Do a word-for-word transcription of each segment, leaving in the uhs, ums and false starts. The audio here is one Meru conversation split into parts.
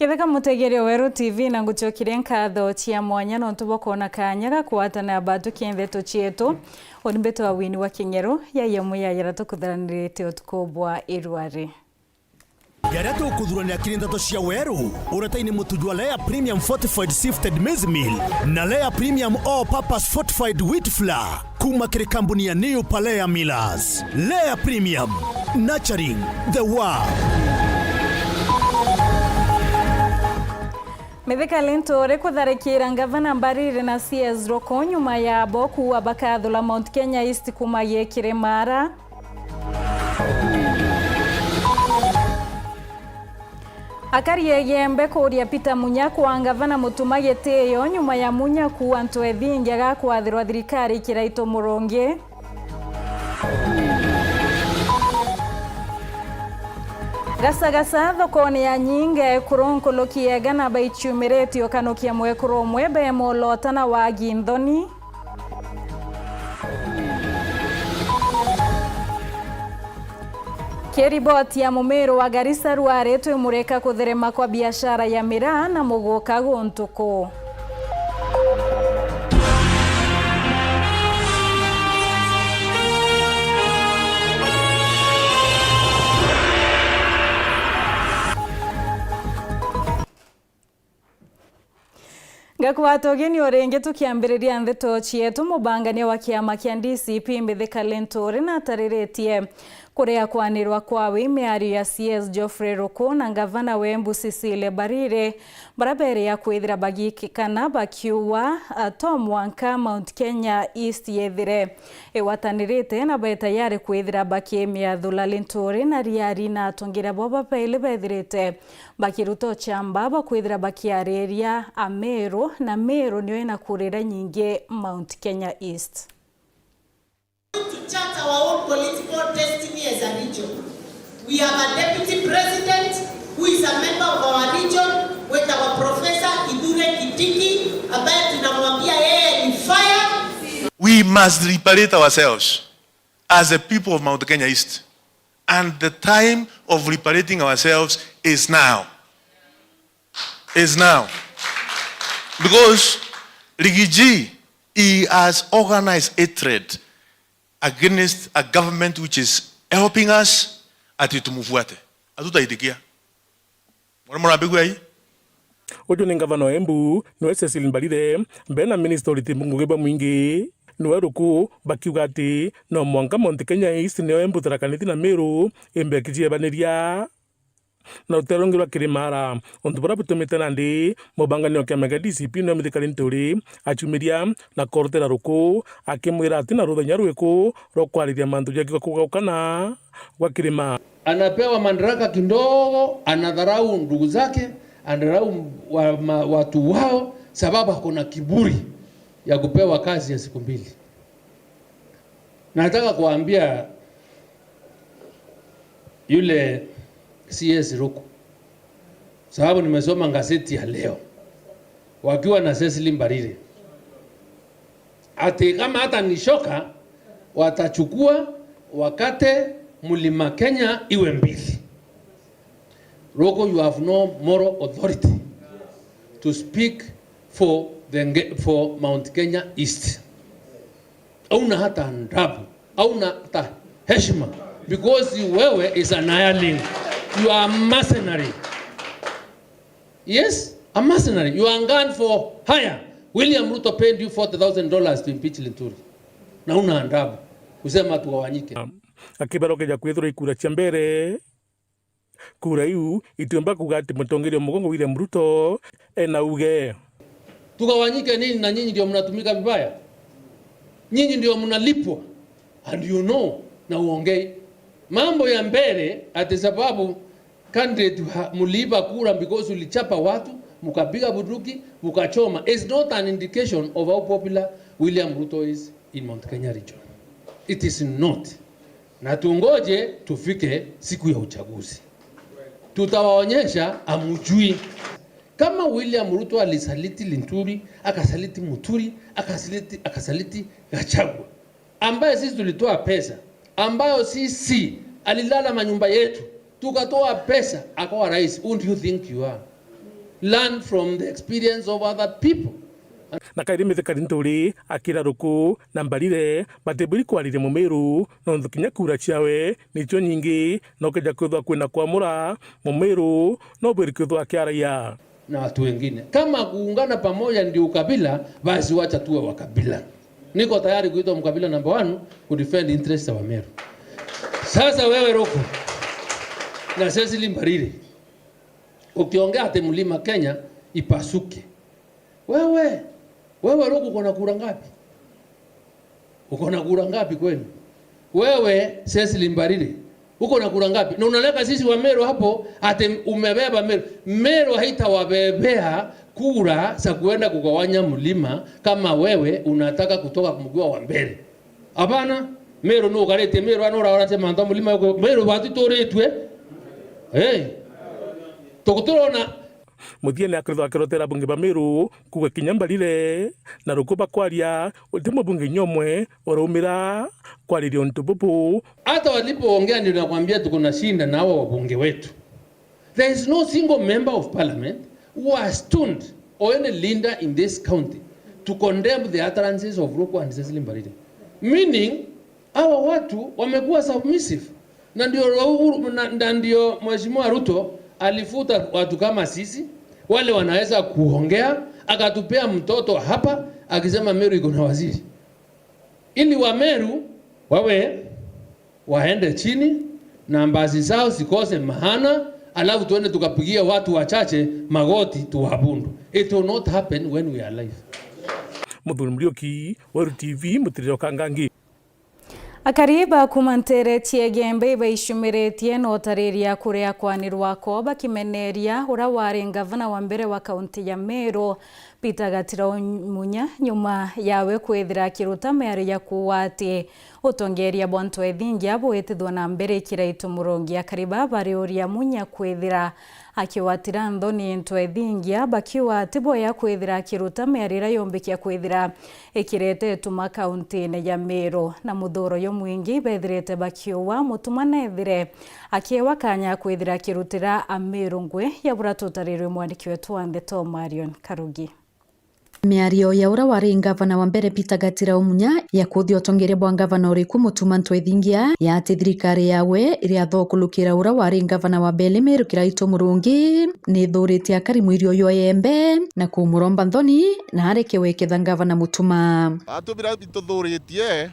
Ketheka mutegeria Weru T V, na ngucokeria nkatho cia mwanya nontu bwa kwona kanya ga kwatana batukia ndeto cietu. Uni mbitwa Winnie wa Kingeru, ya yamwe ya yara tukutharanirite utuku bwa irwari. Jaria tukuthuranira kiri ndeto cia Weru, uretaini mutu jwa Lea Premium Fortified Sifted Maize Meal na Lea Premium All Purpose Fortified Wheat Flour. Kuma kiri kambuni ya New Palea Millers. Lea Premium, nurturing the world. Mithika Linturi kutharikira ngavana Mbarire na C S Ruku nyuma ya bo kuuga bakathula Mount Kenya East kuma gikiri mara. Akari Igembe kuuria Peter Munya kwa ngavana Mutuma gitiio nyuma ya Munya kuuga antu ethingi agakwathirwa thirikari ikiraitwa murungi. Gasagasa thokone ya Nyinga ekuru nkuluki ega na baichumiritie ukanukia mwekuru umwe bemolotana wa Ginthoni. Kiriboti ya Mumiru wa Garissa rwaritwe mureka kutherema kwa biashara ya miraa na muguka guntu kuu. Ngakwata ugeni o ringi tukiambiriria ndeto cietu. Mubangania wa kiama kia D C P Mithika Linturi natariritie kuria kwanirwa kwawe miario ya C S Geoffrey Ruku na ngavana wa Embu Cecily Mbarire, baria beria kwithira bagikikana bakiuga, a, to mwanka Mount Kenya East yethire igwatanirite na be tayari kwithira bakimiathula. Linturi na Riari na atongeria bo babaili bethirite bakiruta uchamba bwa kwithira bakiariria Ameru, na Meru niyo ina kura iria nyingi Mount Kenya East. To chart our own political destiny as a region. We have a deputy president who is a member of our region, wetagwa Professor Kithure Kindiki, ambaye tunamwambia yeye ni fire. We must liberate ourselves as the people of Mount Kenya East. And the time of liberating ourselves is now. Is now. Because Rigiji, he has organized hatred against a government which is helping us, ati tumufuate. Hatutaitikia. Mwana murambigua ii? Uju ni ngavana wa Embu, niwe Cecily Mbarire, mbere na minista uriti ngugi bwa mwingi, niwe Ruku, bakiuga ati no mwanka Mount Kenya East niyo Embu, Tharaka Nithi na Meru imbe ikijiebaniria na rutere rungi rwa kirimara. Untu buria butumite nandi mubangania wa kiama kia D C P niwe Mithika Linturi aciumiria na korotera Ruku, akimwira ati na ruthenya rwiku rwa kwariria mantu ja kugukana gwa kirima. Anapewa madaraka kidogo, anadharau ndugu zake, anadharau wa, ma, watu wao, sababu ako na kiburi ya kupewa kazi ya siku mbili. Nataka kuambia yule C S Ruku, sababu nimesoma gazeti ya leo, wakiwa na Cecily Mbarire, ati kama hata ni shoka, watachukua wakate Mlima Kenya iwe mbili. Ruku, you have no moral authority to speak for the nge-, for Mount Kenya East. Hauna hata adabu, hauna hata heshima, because wewe is an hireling. You are a mercenary. Yes, a mercenary. You are a gun for hire. William Ruto paid you forty thousand dollars to impeach Linturi. Na una adabu kusema tugawanyike. Akibarokeja kwithirwa ikura cia mbere, kura iu itiumba kuuga ati mutongeria wa mugongo William Ruto ena uge. Tugawanyike nini na nyinyi ndio mnatumika vibaya? Nyinyi ndio mnalipwa. And you know, na uongei. Mambo ya mbele ati sababu candidate ha-, muliiba kura because ulichapa watu, mukapiga bunduki, mukachoma, is not an indication of how popular William Ruto is in Mount Kenya region. It is not. Na tungoje tufike siku ya uchaguzi. Tutawaonyesha amujui. Kama William Ruto alisaliti Linturi, akasaliti Muturi, akasaliti, akasaliti Gachagua, ambaye sisi tulitoa pesa, ambayo sisi alilala manyumba yetu, tukatoa pesa, akawa rais. Who do you think you are? Learn from the experience of other people. Na kairi Mithika Linturi akira Ruku na Mbarire batibwiri kwariria Mumiru, nontu kinya kura ciawe nicio nyingi, na ukija kwithwa kwina kwamura, Mumiru no bwiri kwithwa akiaraia. Na watu wengine. Kama kuungana pamoja ndio ukabila, basi wacha tuwe wa kabila. Niko tayari kuitwa mkabila number one kudefend interests za Wameru. Sasa wewe Ruku na Cecily Mbarire, ukiongea ati Mlima Kenya ipasuke. Wewe, wewe Ruku uko na kura ngapi? Uko na kura ngapi kwenu? Wewe Cecily Mbarire, uko na kura ngapi? Na unaleka sisi Wameru hapo ati umebeba Meru. Meru haitawabebea kura za kuenda kugawanya mlima kama wewe unataka kutoka mkiwa wa mbele. Hapana, Meru nu ukaritie Meru, ana uraoratia mantu a mlima yuko Meru batu turitue. Hey. Tuguturona. Muthiene akwithwa akirotera bunge ba Meru kuga kinya Mbarire na Ruku bakwaria, uti mubunge nyomwe uraumira kwariria untu bubu. Hata walipoongea ndio nakwambia tuko na shida na hawa wabunge wetu. There is no single member of parliament who has stoned or any leader in this county to condemn the utterances of Ruku and Cecily Mbarire. Meaning, hawa watu wamekuwa submissive. Na ndio Uhuru, na, na ndio Mheshimiwa Ruto alifuta watu kama sisi, wale wanaweza kuongea, akatupea mtoto hapa akisema Meru iko na waziri. Ili Wameru wawe waende chini, nambasi zao zikose maana, alafu tuende tukapigia watu wachache magoti tuwabundu. It will not happen when we are alive. Muthuri Muriuki, Weru T V, Mutiriro Kangangi. Akari ba kuuma nteere cia Igembe ibaicumiritie na utariria kuria kwani rwako bakimeneria uria wari ngavana wa mbere wa kaunti ya Meru, Peter Gatira Munya, nyuma yawe kwithira akiruta miario ya kuuga ati utongeeria bwa Ntwethingia buitithwa na mbere Kiraitu Murungi. Akari baa bariuria Munya kwithira akiwatira nthoni Ntwethingia, bakiuga ati bwega kwithira akiruta miario iria yombikia kwithira ikiretetuma kauntine ya Meru, na muthuuro jumwingi bethirite bakiuga Mutuma nethire akiewa kanya kwithira akirutira Ameru ngui ya buria tutarirwe mwandiki wetu wa ndeto Marion Karugi. Miario ya uria wari ngavana wa mbere Peter Gatira Omunya ya kuthia utongeria bwa ngavana uriku Mutuma Ntwethingia ya ati thirikari yawe iri athokulukira uria wari ngavana wa mbere Meru Kiraitu Murungi ni ithuritie akari mwirio jwa Igembe na kumuromba nthoni na areke weketha ngavana Mutuma. Atu biria bituthuritie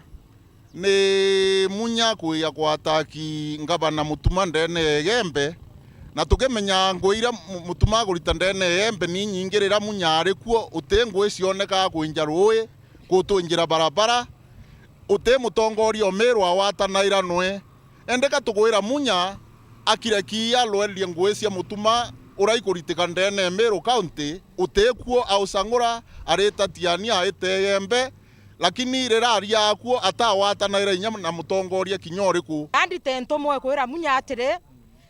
ni Munya kwija kwataki ngavana Mutuma ndene ya Igembe, na tukimenya ngui iria Mu-, Mutuma agurita ndene ya Igembe ni inyingi. Riria Munya ari kuo, uti ngui cionekaa kwinja ruui, gutwinjira barabara, uti mutongoria o Meru awatanaira nwe. Indi ka tugwira Munya akire kiia alwererie ngui cia Mutuma uria ikuritika ndene ya Meru County, uti kuo, ausang'ura, arita Tiania, aita Igembe, lakini riria aria akuo atawatanaira inya na mutongoria kinya uriku. Andite ntumwa kwira Munya atiri,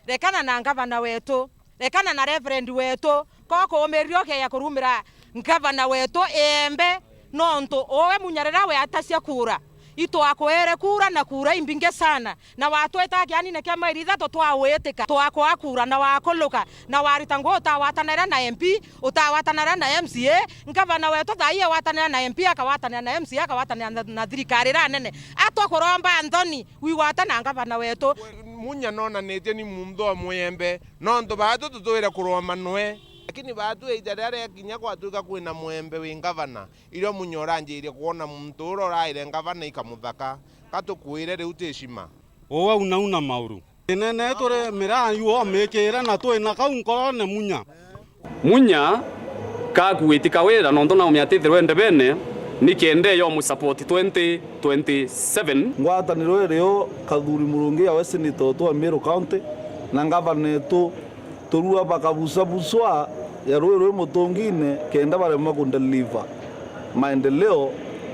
rekana na ngavana wetu, rekana na reverend wetu, ko kuumirire ukeeja kurumira ngavana wetu Igembe, nontu uwe Munya riria we atacia kura, itwakwere kura na kura imbingi sana. Na watweta kianine kia mairi ithatu, twawitika, twakwaa kura, na wakuluka, na warita ngui, utawatanira na M P, utawatanira na M C A. Ngavana wetu thaa ii ewatanira na M P, akawatanira na M C A, akawatanira na, na thirikari iria nene. Atwa kuromba nthoni, wigwata na ngavana wetu. Munya nonanitie ni munthu o Mwembe, nontu baatu tutwire kuroma nwe. Lakini baatu iita riria riakinya gwatwika kwina Mwembe wi ngavana, irio Munya uranjirie kwona muntu uria uraire ngavana ikamuthaka, ka tukwire riu ti shima. Uwe unauna mauru. Inene turi miraa yu omikire na twi na kau nkorone Munya. Munya kakuiti kawira nontu naumia atithirwe ndebene, ni kenda yo mu support twenty twenty-seven. Ngwataniro irio Kathuri Murungi yawe senator wetu wa Meru County na ngavana wetu turua bakabucabucwa ya rui rwi mutungine kenda baremwa ku deliver maendeleo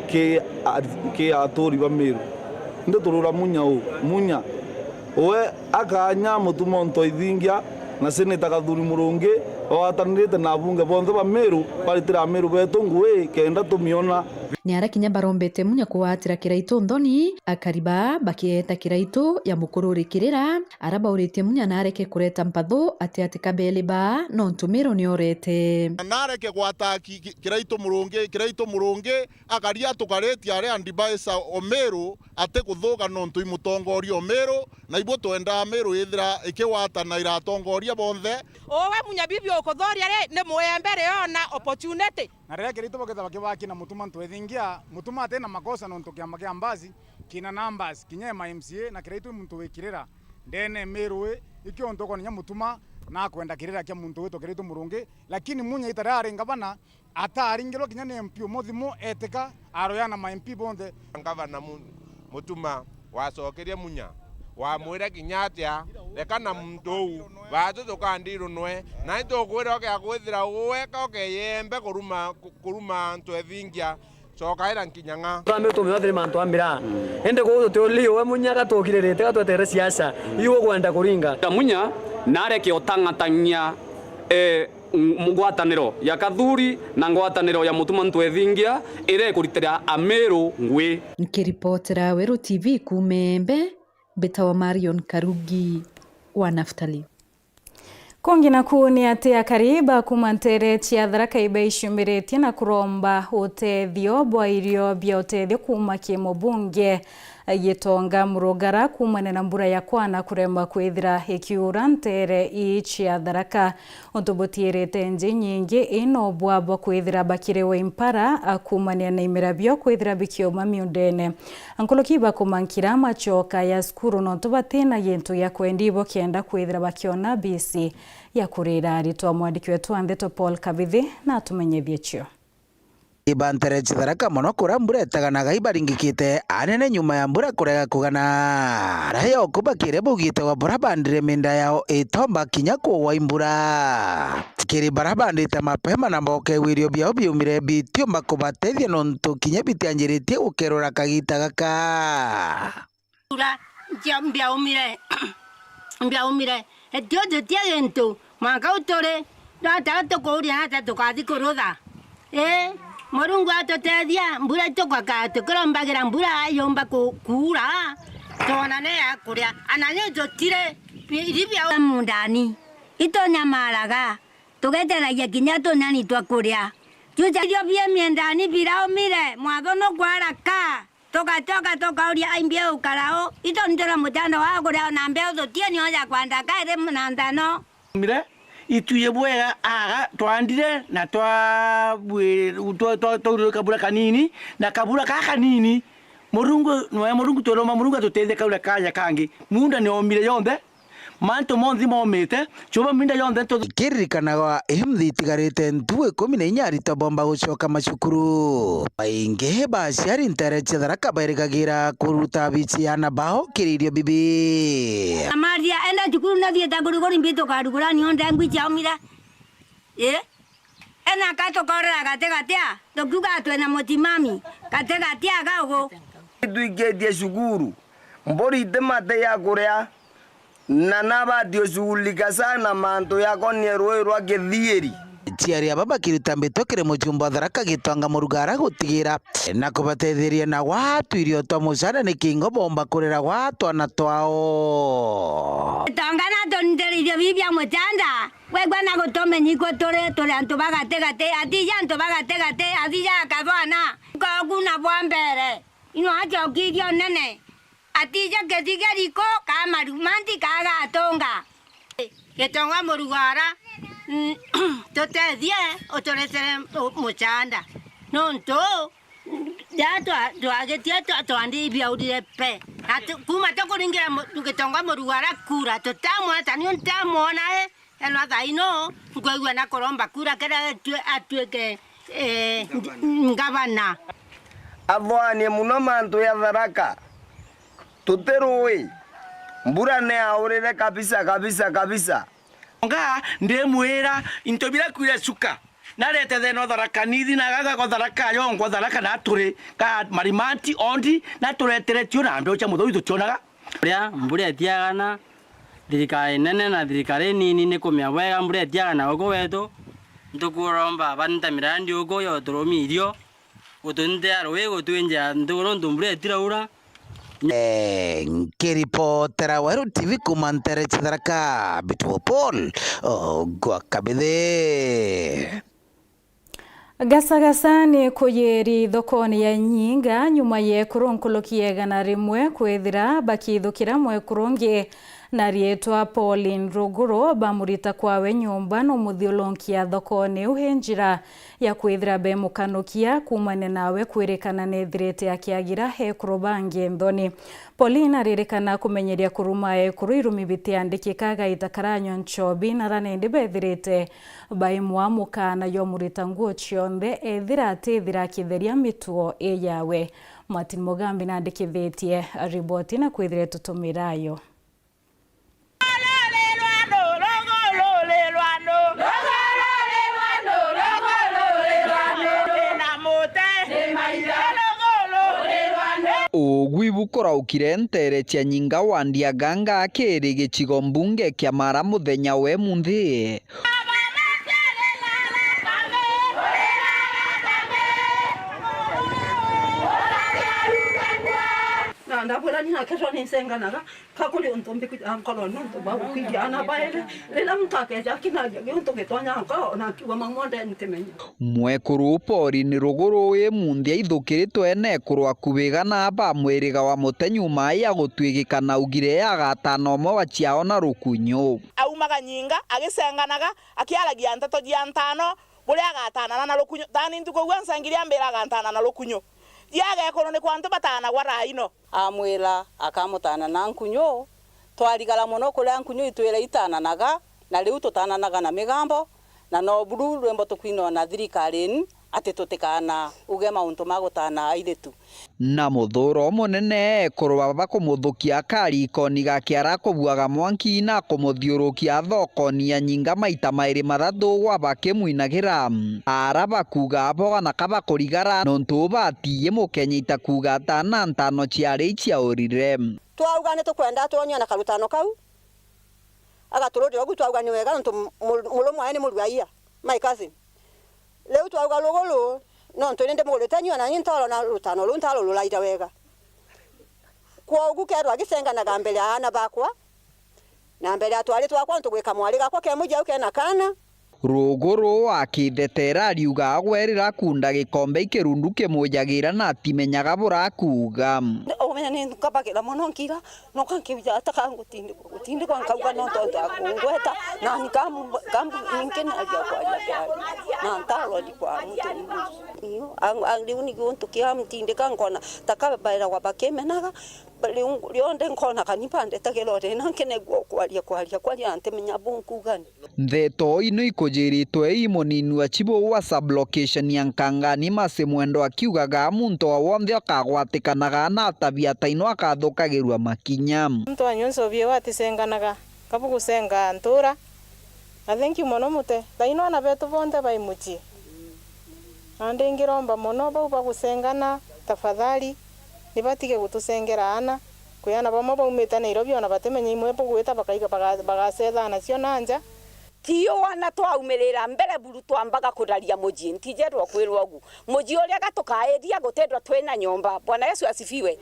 ki a-, ki aturi ba Meru. Indi turura Munya u, Munya uwe akanya Mutuma Ntwethingia na senator Kathuri Murungi Bagwatanirite na abunge bonthe ba Meru, baritire Ameru betu ngui kenda tumiona. Ni aria kinya barombete Munya kugwatira Kiraitu nthoni, akari baa bakieta Kiraitu ya mukururi kirira, aria bauritie Munya nareke kureta mpathu ati ati kabeli baa nontu Meru niorete. Nareke gwata ki-, ki-, Kiraitu Murungi, Kiraitu Murungi, akaria tukaritie aria advisor o Meru ati kuthuka nontu i mutongoria o Meru, na ibu twendaa Meru ithira ikigwatana iratongoria bonthe. Uwe Munya bibi ukuthoria ri, ni muembe riona opportunity. Na riria Kiraitu bakethira bakibakina Mutuma Ntwethingia, Mutuma ati na makosa nontu kiama kia Mbasi kina numbers, kinya ma M C A na Kiraitu i muntu wi kirira ndene Meru ii, ikio ntu ukoona kinya Mutuma nakwenda kirira kia muntu witwa Kiraitu Murungi, lakini Munya ita riria ari ngavana, ataringirwe kinya ni M P umwe thimu etika, aroyana ma M P bonthe. Ngavana Mu-, Mutuma wacokerie Munya, wamwira kinya atia, reka na muntu uu, baatu tukandirunwe, na itukwira ukia kwithira uu weka ukeyembe kuruma, ku-, kuruma Ntwethingia, cokaira nkinya ng'a. Twambe tumiwa thiri mantu a miraa. Indi kuu tutiulii uwe Munya gatukiririte gatwetere siasa. Iu ukwenda kuringa. Munya nareke utang'atang'ia, eh, ng-, ngwataniro ya Kathuri na ngwataniro ya Mutuma Ntwethingia iria ikuritira Ameru ngui. Nkiripotera Weru T V kuuma Embe, mbitawa Marion Karugi wa Naftali. Kungi naku ni ati akari ba kuuma nteere cia Tharaka ibaicumiritie na kuromba utethio bwa irio bia utethio kuuma ki mubunge Gitonga Murugara kuumania na mbura ya kwana kuremba kwithira ikiura nteere ii cia Tharaka. Untu butiirite nji nyingi ino bwa bwa kwithira bakiriwe impara, a, kuumania na imera bio kwithira bikiuma miundene. Ankuruki bakumankira machoka ya cukuru nontu batina gintu gia kwendi bo kenda kwithira bakiona bisi ya kurira aritwa. Mwandiki wetu wa ndeto Paul Kabithi na atumenyethie cio. Ibantere cia Tharaka mono kuria mbura itaganaga ibaringikite anene nyuma ya mbura kurega kugana. Raia oku bakire bugite wa bura bandire minda yao itomba kinya kugwa i mbura. Kiri bara bandite mapema na mboke wirio biao biumire bitiumba kubatethia nontu kinya bitianjiritie gukerura kagita gaka. Mbura, nja-, mbiaumire, mbiaumire. Etio tutia gintu, mwanka u turi, no ata tukuuria ata tukathi kurutha? Ii, Murungu atutethia, mbura itukwaka, tukirombagira mbura yumba ku-, kuura, twonane ya kuria. Ana ni tutire, bi-, iri bia mundani, itunyamaraga, tugeteragia kinya tunyani twa kuria. Juja irio bie miendani biraumire, mwatho nukwaraka. Tugacoka tukauria, ai mbiu ukara u? Itu nitwira mucanda wa kuria ona mbeu tutie nio ya kwanda kairi na nthano. Mire, itwiji bwega aga twandire na twa-, bwi-, twa-, twa-, twaurire kabura kanini, na kabura kaa kanini, Murungu, nwe Murungu twiromba Murungu atutethie kaura kaja kangi. Munda ni omire yonthe, Mantu monthe momite, cuba minda yonthe ntu. Ikiririkanagwa, ii mthi itigarite ntugu ikumi na inya aritwa bomba gucoka macukuru. Baingi ba aciari ntere cia Tharaka bairikagira kuruta bici ana bao kiri irio bibi. Amaria, enda cukuru nathiite kuruguri mbi tukarugura nio ndengwi ciaumire. Ii? Ena ka tukorera gati gati a, tukiuga twina mutimami, gati gati a gaugu. Itwikitie cukuru, mburi iti mate ya kuria, na nabati ucugulika sana mantu yakonie rui rwa kithiiri. Aciari aba bakiruta mbitwa kiri mucumba wa Tharaka Gitonga Murugara gutigira na kubatetheria na gwatwirio twa mucanda ni kingo bomba kurera gwa twana twao. Gitonga natunitiririo bibi bia mucanda. Wegua na gutumenya ikwe turi, turi antu ba gatigati, atiji antu ba gatigati, atiji akabwana. Kogu na bwa mbere, ino acokirie unene, atiji kisigeri ku ka marumanti ka gatunga. Gitonga Murugara, mm, tutethie uturetere mu-, mucanda. Nontu, ja twa-, twagitie twa-, twandi ibiaurire pe. Na tu-, kuma tukuringira mu-, Gitonga Murugara kura, tutamwona, ta niu ntamwona, eh. Eno thaino, nkwigua na kuromba kura kenda atue-, atuike, eh, ngavana. Athwanie muno mantu ya Tharaka. Tuti rui. Mbura ni yaurire kabisa, kabisa, kabisa. Nga ndimwira, into bira kwire cuka. Narete thena o Tharaka nithi na gaga go Tharaka yongwa Tharaka na turi, ka marimanti ondi, na turetere tio na mbeu cia muthoi tutionaga. Ria mbura itiagana, Thirikari nene na thirikari nini ni kumea bwega mbura itiaga na guku gwetu, ntukuromba banta mirandi uku ya uturumi irio, gutuntea rui, gutwinjia ntugu nontu mbura itiraura. Eh, nkiripotera Weru T V kuuma ntere cia Tharaka, Bituo Paul, o, gwa Kabithi. Gasagasa ni kuyiri thokoni ya Nyinga nyuma ya ekuru nkuruki ya igana rimwe kwithira bakithukira mwekuru ungi na riitwa Pauline Ruguru, bamurita kwawe nyomba na umuthiurunkia thokoni iu i njira ya kwithira bemukanukia kuumania nawe kwirikana nethirite akiagira ekuru bangi nthoni. Pauline aririkana kumenyeria kuruma ekuru irumi bitiandikika gaita karanywa nchobi na ara nindi bethirite baimwamuka na yomurita nguo cionthe ethira atithira akitheria mituo i yawe. Martin Mugambi nandikithitie riboti na kwithira itutumira yo. Ugwi bukuraukire ntere cia Nyinga wa Ndiaganga kiri gicigo mbunge kia Mara muthenya wa imunthi. Na ndabwira ni nakethwa ni ncenganaga, ka kuri untu mbiku ya nkoro ni untu bwa gukwithia ana bairi. Riria muntu akeja akinagia giuntu gitonya nkoro, na akiuga, "Mama, ndeni kimenya." Mwekuru Pauline Ruguru wi munthi aithukiritwe na ekuru akubi igana ba mwiriga wa Mutenyu mai agutwigika na augire agatana umwe wa ciao na rukunyu. Aumaga Nyinga, agicenganaga, akiaragia nteto cia ntano, buria agatanana na rukunyu. Tani ntuku iu ancengirie ambira agantana na rukunyu. Ji agekuru ni kwa antu batanagwa raino. Amwira akamutana na nkunyu. Twarigara mono kuria nkunyu itwira itananaga, na riu tutananaga na migambo, na no buru rwimbo tukwinwa na thirikarini ati tutikana uge mauntu ma gutana airitu. Na muthuuro umunene, ekuru baba bakumuthukia karikoni ga kiara kubuaga mwanki na kumuthiurukia thokoni ya Nyinga maita mairi mathatu gwa bakimwinagira. Ara bakuuga abo na ka bakurigara, nontu batiie mukenya ita kuuga atana ntano ciari iciaurire. Twauga ni tukwenda twonywe na karutano kau, agatururia ugu, twauga ni wega, nontu mu-, mu-, murumwa ae ni muruaia, my cousin. Riu twauga ruguru, nontu ni ndimugurite nyua, na ni ntaurona rutano ruu ntarururaira wega. Kwogu keethirwa agicenganaga mbere ya aana bakwa, na mbere ya twari twakwa, nontu gwika mwari gakwa ke mujiu kena kaana. Ruguru akithetera ariuga agwerira akunda gikombe ikirundu kimujagira na atimenyaga burakuuga. Umenya ni nkabagira mono nkiuga, noka nkiuja ata ka ngutindikwa, gutindikwa nkauga no ntontu akungweta, na ni kamu-, kamu-, nkinagia kwaria kiari, na ntarwa ndi kwa muntu. Iyo, ang-, ang-, riu ni giuntu kia mutindika nkona, ta kabairagwa bakimenaga, riu rionthe nkona kani bandetagira uri na nkenegua kwaria, kwaria, kwaria, na ntimenya bu nkuuga ni. Ntheto ino ikujiritwe i munini wa chibu wa sub-location ya Nkangani, Masi Mwendo, akiugaga muntu o wonthe ukagwatikanaga na tabia ta ino akathukagirua makinya. Muntu anyua nsobi iwe aticenganaga, kabugucenga ntura. Na thank you mono mute. Thaino ana betu bonthe bai mucii. Na ndingiromba mono bau bagucengana, tafadhali, nibatige gutucengera ana. Kwi ana bamwe baumite Nairobi, ona batimenya imwe bugwita, bakaiga baga-, bagacetha nacio na nja. Ti wana twaumirira mbere buru twambaga kuraria mucii, ntijetwa kwirwa ugu. Mucii uria ga tukairia gutendwa twina nyomba. Bwana Yesu asifiwe.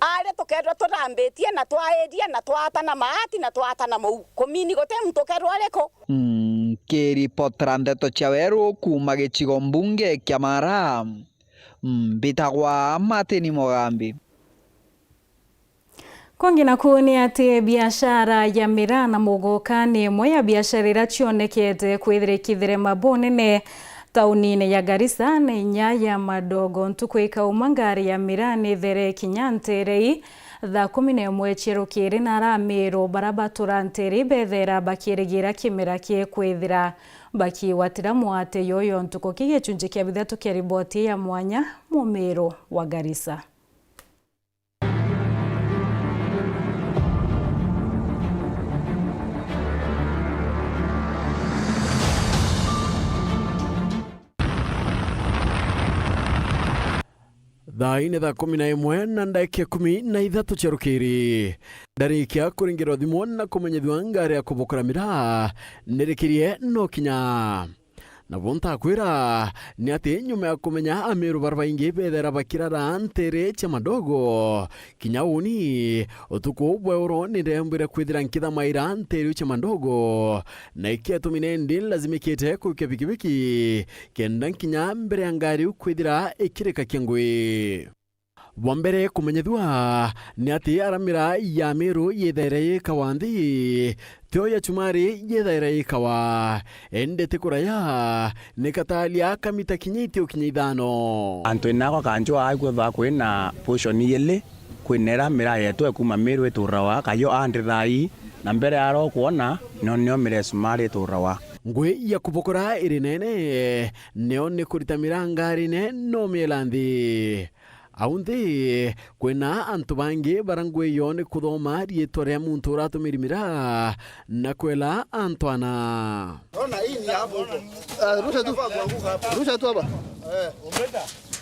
Ari tukendwa turambitie na twairia na twaatana maati na twaatana mou. Kumini guti muntu ukendwa ariku. Nkiripotera ndeto cia weru kuuma gicigo mbunge kia Mara, mbitagwa Martin Mugambi. Kungi naku ni ati biashara ya miraa na muguka ni imwe ya biashara iria cionekete kwithira ikitherema bunene taunine ya Garissa na inya ya Madogo. Ntuku ikauma ngari ya miraa ni ithere kinya nterei thaa kumi na imwe cia rukiri, na ara Amiru bara batura nterei bethera bakirigira kimera kikwithira bakigwatira mwate yoyo ntuku. Ki gicunji kia bithatu kia riboti ya mwanya Mumiru wa Garissa. Thaa ine, thaa kumi na imwe na ndagika ikumi na ithatu cia rukiri, ndarikia kuringira thimu na kumenyithua ngari ya kubokora miraa nirikirie no kinya. Nabo ntakwira ni ati nyuma ya kumenya Amiru bara baingi bethera bakirara ntere cia Madogo, kinya uni utuku bwa uro ni ndembwire kwithira nkithamaira ntere cia Madogo, na ikiatumine ndi lazimikite kuikia pikipiki kenda nkinya mbere ya ngari iu kwithira ikirika kia ngui. Bwa mbere kumenyethua ni ati ara miraa ya Miru yithaire yikawa nthi, tio ya Chumari yithaire yikawa, indi ti kuraya, ni katalia kamita kinya itio kinya ithano. Antu inakwa kanjwa aigua kwina portion ijiri, kwina ira miraa yetu ekuma Miru iturawa, kayo andi thai, na mbere aro kwona, nio, nio miraa ya Chumari iturawa. Ngui ya kubokora iri nene, nio ni kurita miraa ngarine no miela nthi. Au nthi, kwina antu bangi bara ngui yo ni kuthoma riitwa ria muntu uratumiri miraa na kwela antu ana. Ona hii ni hapo huko. Ah, rusha tu. Rusha tu hapa.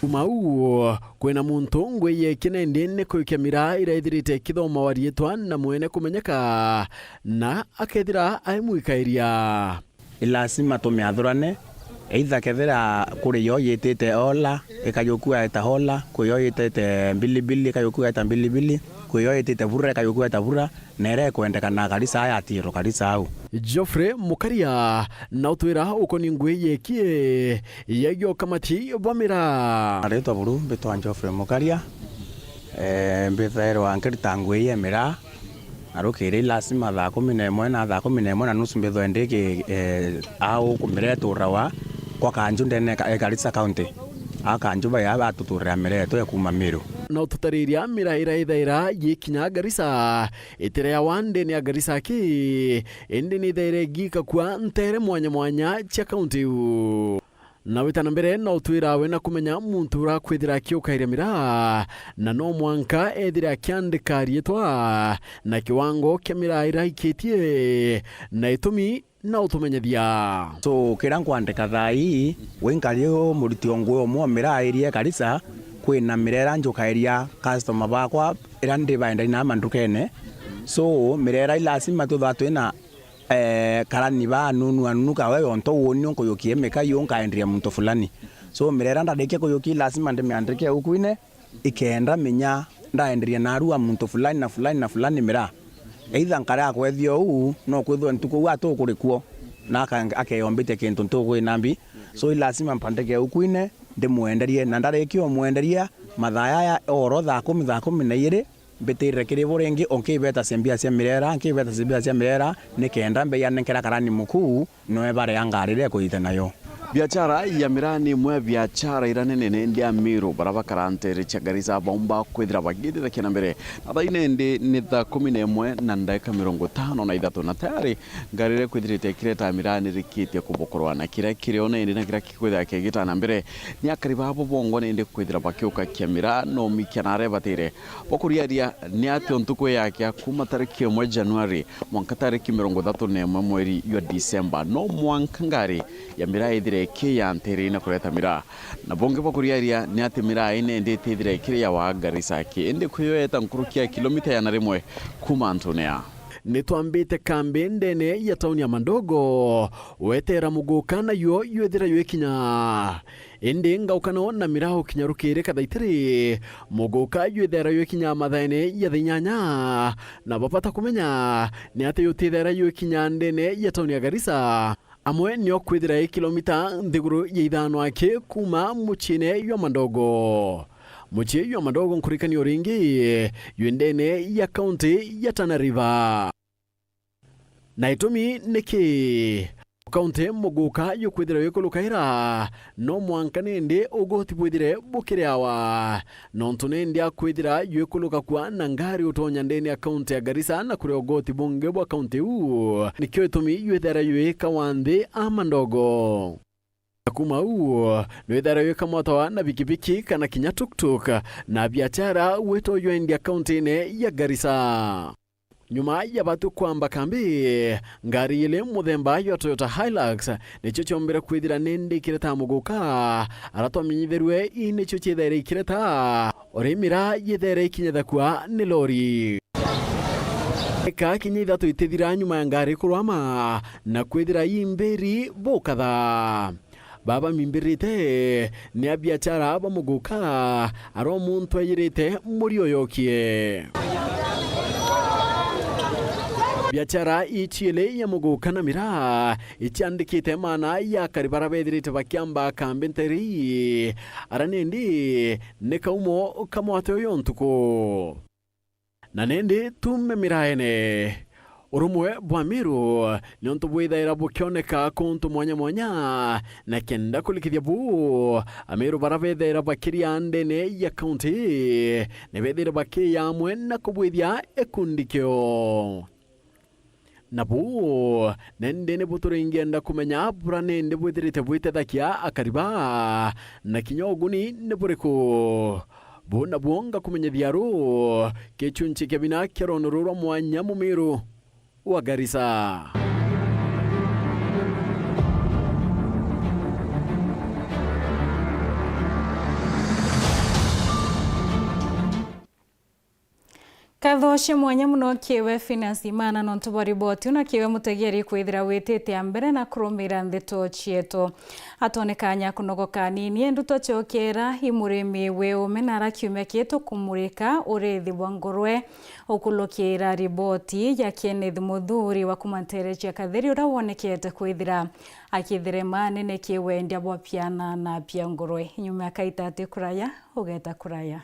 Kuma uu, kwina muntu ngui yekine ndi ni kuikia miraa iraithirite ikithomawa riitwa na mwene kumenyeka, na akethira aimwikairia. Ni lazima tumiathurane, either kethira kuri yo yitite Ola, ikayukua eta Ola, kwi yo yitite Mbilibili, ikayukua eta Mbilibili, kwi yo yitite Bura, ikayukua eta Bura, na iria ikwendekana Karisa aya atiro Karisa au. Geoffrey Mukaria na utwira ukoni ngui yekie yegio kamati bwa miraa. Aritwa buru mbitwa Geoffrey Mukaria, eh, mbithairwa nkirita ngui ya miraa, na rukiri lazima thaa kumi na imwe na thaa kumi na imwe na nusu mbithwe ndiki, eh, au kumiraa iturawa kwa kanju ndene ka-, eh, Garissa County. A kanju baya batuturira miraa yetu ya kuma Miru. Na ututariria miraa ira ithaira yikinya Garissa, itireawa ndene ya Garissa ki, indi ni ithaire igikakua ntere mwanya mwanya cia kaunti iu. Na wita na mbere no utwirawe na kumenya muntu urakwithira akiukairia miraa, na no mwanka ethire akiandika riitwa na kiwango kia miraa iraikitie na itumi na utumenyethia. So, kira nkwandika thaa ii, wi nkari u muriti o ngui umwe o miraa irie Karisa, kwina miraa ira njukairia customer bakwa ira ndi baendai na mandukene. So, miraa ira i lazima twithwa twina eh, karani ba anunu anunu ka we onto uuni unkuyukie mika yu nkaenderia muntu fulani. So, miraa ira ndarikia kuyukia lazima ndimiandike ukuine, ikenda menya ndaenderia narua muntu fulani na fulani na fulani miraa. Either nkare akwethia uu, no kwithwe ntuku uu atukurikwo, na aka-, akeyombitia kintu ntuku ina mbi. So, i lazima mpandike ukuine, ndimwenderie, na ndarikia umwenderia, mathaa yaya oro thaa kumi, thaa kumi na ijiri, mbitirire kiri bo ringi, o nkibetacia mbia cia mirera, nkibetacia mbia cia mirera, nikenda mbeia nenkera karani mukuu, noe barea ngari iria ikuthithia nayo. Biachara ya miraa ni imwe ya biachara iria nene nindi Amiru, bara bakara ntere cia Garissa baumba kwithira bagitithakia na mbere. Na thaa ine indi ni thaa kumi na imwe na ndagika mirongo itano na ithatu, na tayari ngari iria ikwithirite ikireta miraa ni rikitie kubokorwa, na kiria kiri o nindi na kiria gikwithira kigita na mbere ni akari babo bongwa nindi kwithira bakiukakia miraa na umikia na aria ibatire. Bwa kuriaria ni ati o ntuku yakia kuma tariki imwe Januari mwanka tariki mirongo ithatu na imwe mweri jwa Disemba, no mwanka ngari ya miraa ithire ikiya ntere na kureta miraa. Na bungi bwa kuriaria ni ati miraa ii nindi itithire ikiri ya wa Garissa aki, indi kwi yo yeta nkuruki ya kilomita igana rimwe kuma antune aa. Nitwambite kambi ndene ya tauni ya Madogo, wetera muguka nayo ywithira ywikinya. Indi ngaukano na miraa ukinya rukiri kathaitiri, muguka ywithaira ywikinya mathaene ya thaa inyanya, na bwa bata kumenya ni ati yutithaira ywikinya ndene ya tauni ya Garissa. Amwe nio kwithira i kilomita nthiguru ya ithano aki kuma muciine jwa Madogo. Mucii jwa Madogo nkurikania uringi jwi ndene ya kaunti ya Tana River. Na itumi niki? Kaunti muguka yukwithira wikulukaira, no mwanka nindi ugoti bwithire bukiriawa, nontu nindi akwithira ywikulukakua na ngari utonya ndene ya kaunti ya Garissa na kuria ugoti bungi bwa kaunti iu. Nikio itumi ywithira ywika wa nthi a Madogo. Na kuma uu, nwithira ywika motoa na bikibiki kana kinya tuktuk, na biachara wito ywendia kaunti-ini ya Garissa. Nyuma ya batu kwamba kambi, ngari ili muthemba jwa Toyota Hilux nicio ciombire kwithira nindi ikireta muguka, ara twamenyithirue ii nicio ciithaire ikireta, uri mira yithaire ikinyithakua ni lori. Eka kinya ithatu itithira nyuma ya ngari kurwama na kwithira ii mbiri bukatha. Baba mimbirite ni abiachara ba muguka, ara o muntu ayirite muri uyokie. Biachara iciili ya muguka na miraa iciandikite maana ya akari bara bethirite bakiamba kambi nterii, ara nindi ni kaumo ka mwate uyu ntuku. Na nindi tuume miraene. Urumwe bwa Miru niuntu bwithaira bukioneka kuntu mwanya mwanya, na kenda kurikithia buu, Amiru bara bethaira bakiria ndene ya kaunti ni bethaira bakiya amwe na kubwithia ikundi kio. Na buu nindi ni buturingienda kumenya bura nindi bwithirite bwitethakia akari baa, na kinya uguni ni buriku? Buu nabuo ngakumenyithia ru gichunchi kia bina kia rwono ruru rwa mwanya Mumiru wa Garissa. Nkatho cia mwanya mono kiwe Phineas Imana nontu bwa riboti una kiwe mutegeri kwithira witite a mbere na kurumira ndeto cietu. Atone kanya kunogoka anini, endu twacokera i murimi wi ume na ara kiumia kitu kumurika urithi bwa ngurwe. Ukulukira riboti ya Kenneth Muthuri wa kuma ntere cia Katheri, uria wonekete kwithira akithirema nene ki wendia bwa piana na pia ngurwe. Nyuma ya kaita ati kuraya, ugeta kuraya.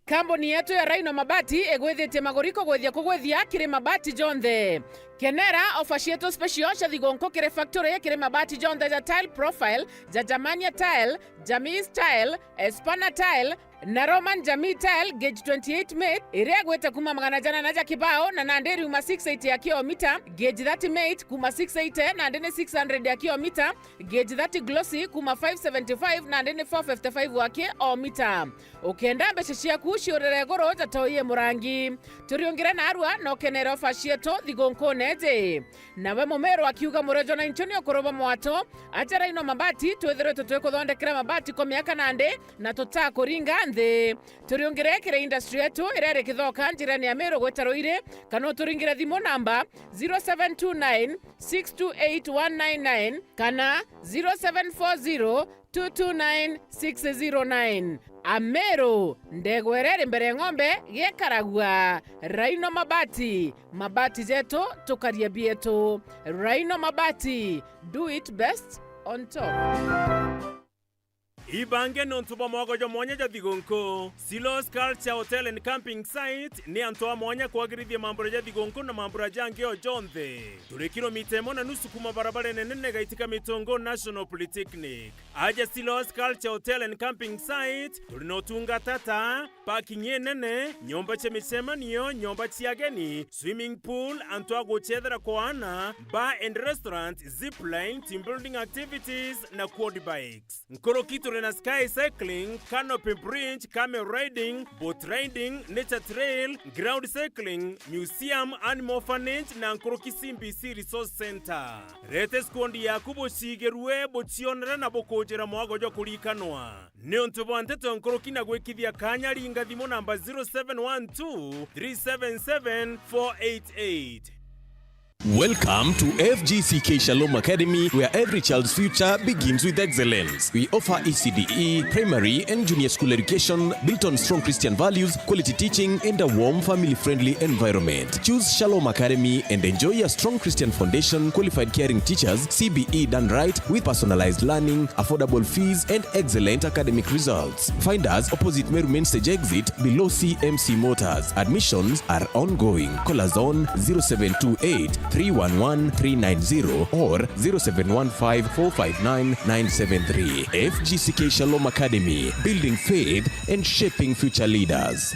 Kambuni yetu ya Rhino Mabati igwithitie maguri kugwithia kugwithia kiri mabati jonthe. Kenera ofa cietu special cia thigunku kiri factory kiri mabati jonthe ja Tile Profile, ja Germania Tile, Jamis Tile, Espana Tile, na Roman Jamii Tile gauge twenty-eight mate, iria igwite kuma magana jana na ja kibao na nandi iriuma six eighty ya kilomita, gauge thirty mate kuma six eighty nandi ni six hundred ya kilomita, gauge thirty glossy kuma five seventy-five nandi ni four fifty-five wa kilomita. Ukenda mbeca ciaku ciurire iguru, jata uiye murangi. Turiungire narua na ukenere ofa cietu thigunkune iji. Nawe Mumiru akiuga murejo na incho ni ukuruba mwato, aja Rhino Mabati, twithiritwe twikuthondekera mabati kwa miaka nandi na tutakuringa nthi. Turiungire kiri industry yetu iria iri Kithoka, njirene ya Miru gwita Ruiri, kana uturingire thimu namba zero seven two nine, six two eight, one nine nine kana zero seven four zero, two two nine, six zero nine. Ameru, ndegwa iria iri mbere ya ng'ombe gikaragua. Rhino Mabati, mabati jetu, tukaria bietu. Rhino Mabati, do it best on top. Ibange nontu bwa mwago jwa mwanya jwa thigunku. Silos Culture Hotel and Camping Site ni antu a mwanya kwagirithia mambura ja thigunku na mambura jangi o jonthe. Turi kilomita imwe na nusu kuma barabara inene igaitika Mitungu National Polytechnic. Aja Silos Culture Hotel and Camping Site, turi na utungata ta parking inene, nyomba cia micemanio, nyomba cia ageni, swimming pool, antu a gucethera kwa ana, bar and restaurant, zip line, team building activities na quad bikes. Nkuruki turi na Sky Cycling, Canopy Bridge, Camel Riding, Boat Riding, Nature Trail, Ground Cycling, Museum, Animal Orphanage na nkuruki C B C Resource Centre. Rete squad yaku bucigirue, bucionere na bukujira mwago jwa kurikanwa. Niuntu bwa nteto nkuruki na gwikithia kanya, ringa thimu namba zero seven one two, three seven seven, four eight eight. Welcome to F G C K Shalom Academy, where every child's future begins with excellence. We offer E C D E, primary, and junior school education built on strong Christian values, quality teaching, and a warm, family friendly environment. Choose Shalom Academy and enjoy a strong Christian foundation, qualified caring teachers, C B E done right, with personalized learning, affordable fees, and excellent academic results. Find us opposite Meru Main Stage exit below C M C Motors. Admissions are ongoing. Call us on zero seven two eight, three one one three nine zero or zero seven one five four five nine nine seven three. F G C K Shalom Academy, building faith and shaping future leaders.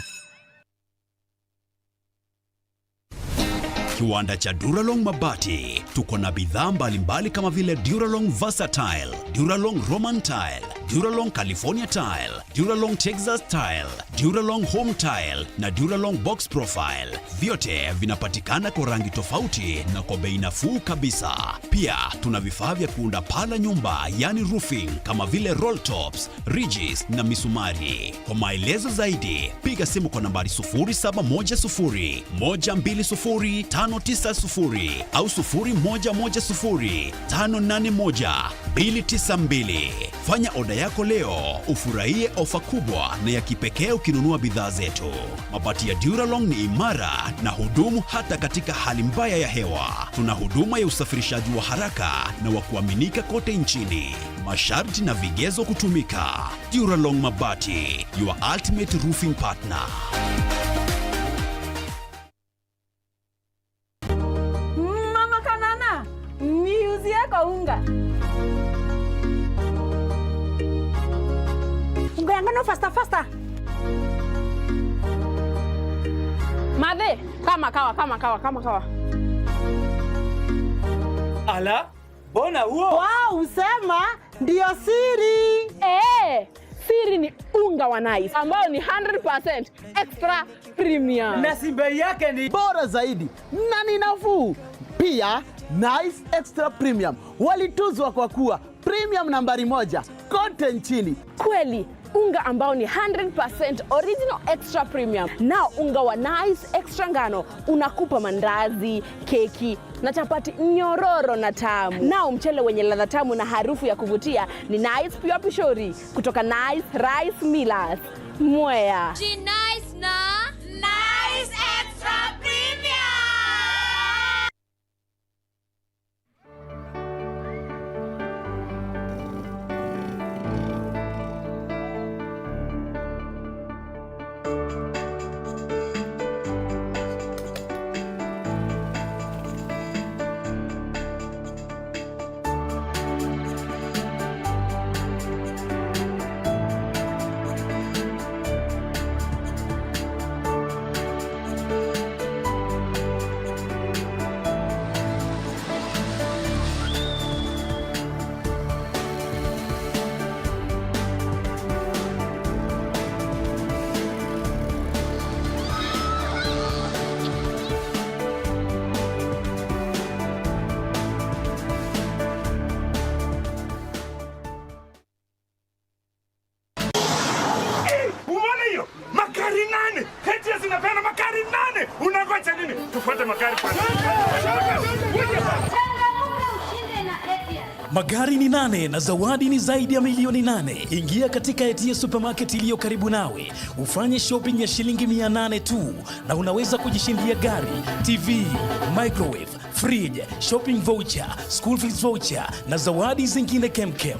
Kiwanda cha Duralong Mabati. Tuko na bidhaa mbalimbali kama vile Duralong Versatile, Duralong Roman Tile, Duralong California Tile, Duralong Texas Tile, Duralong Home Tile na Duralong Box Profile. Vyote vinapatikana kwa rangi tofauti na kwa bei nafuu kabisa. Pia tuna vifaa vya kuunda paa la nyumba, yani roofing, kama vile roll tops, ridges na misumari. Kwa maelezo zaidi, piga simu kwa nambari sufuri saba moja sufuri, moja mbili sufuri, tano tisa sufuri au sufuri moja moja sufuri, tano nane moja, mbili tisa mbili. Fanya oda yako leo, ufurahie ofa kubwa na ya kipekee ukinunua bidhaa zetu. Mabati ya Duralong ni imara na hudumu hata katika hali mbaya ya hewa. Tuna huduma ya usafirishaji wa haraka na wa kuaminika kote nchini. Masharti na vigezo kutumika. Duralong Mabati, your ultimate roofing partner. Mama Kanana, niuzie kwa unga. Unga ya ngano faster, faster. Mathe, kama kawa, kama kawa, kama kawa. Ala, mbona huo? Wow, usema ndio siri. Eh, siri ni unga wa Nice ambao ni hundred percent extra premium. Na si bei yake ni bora zaidi na ni nafuu. Pia, Nice Extra Premium walituzwa kwa kuwa premium nambari moja kote nchini. Kweli, unga ambao ni hundred percent original extra premium. Nao unga wa Nice Extra ngano unakupa mandazi, keki na chapati nyororo na tamu. Nao mchele wenye ladha tamu na harufu ya kuvutia ni Nice Pure Pishori kutoka Nice Rice Millers, Mwea. Ji Nice na Nice Extra Premium. Eh, umeona hiyo? Magari nane! H S inapeana magari nane! Unangoja nini? Tufuate magari kwanza. Magari ni nane na zawadi ni zaidi ya milioni nane. Ingia katika Etia Supermarket iliyo karibu nawe, ufanye shopping ya shilingi mia nane tu, na unaweza kujishindia gari, T V, microwave, fridge, shopping voucher, school fees voucher na zawadi zingine kemkem.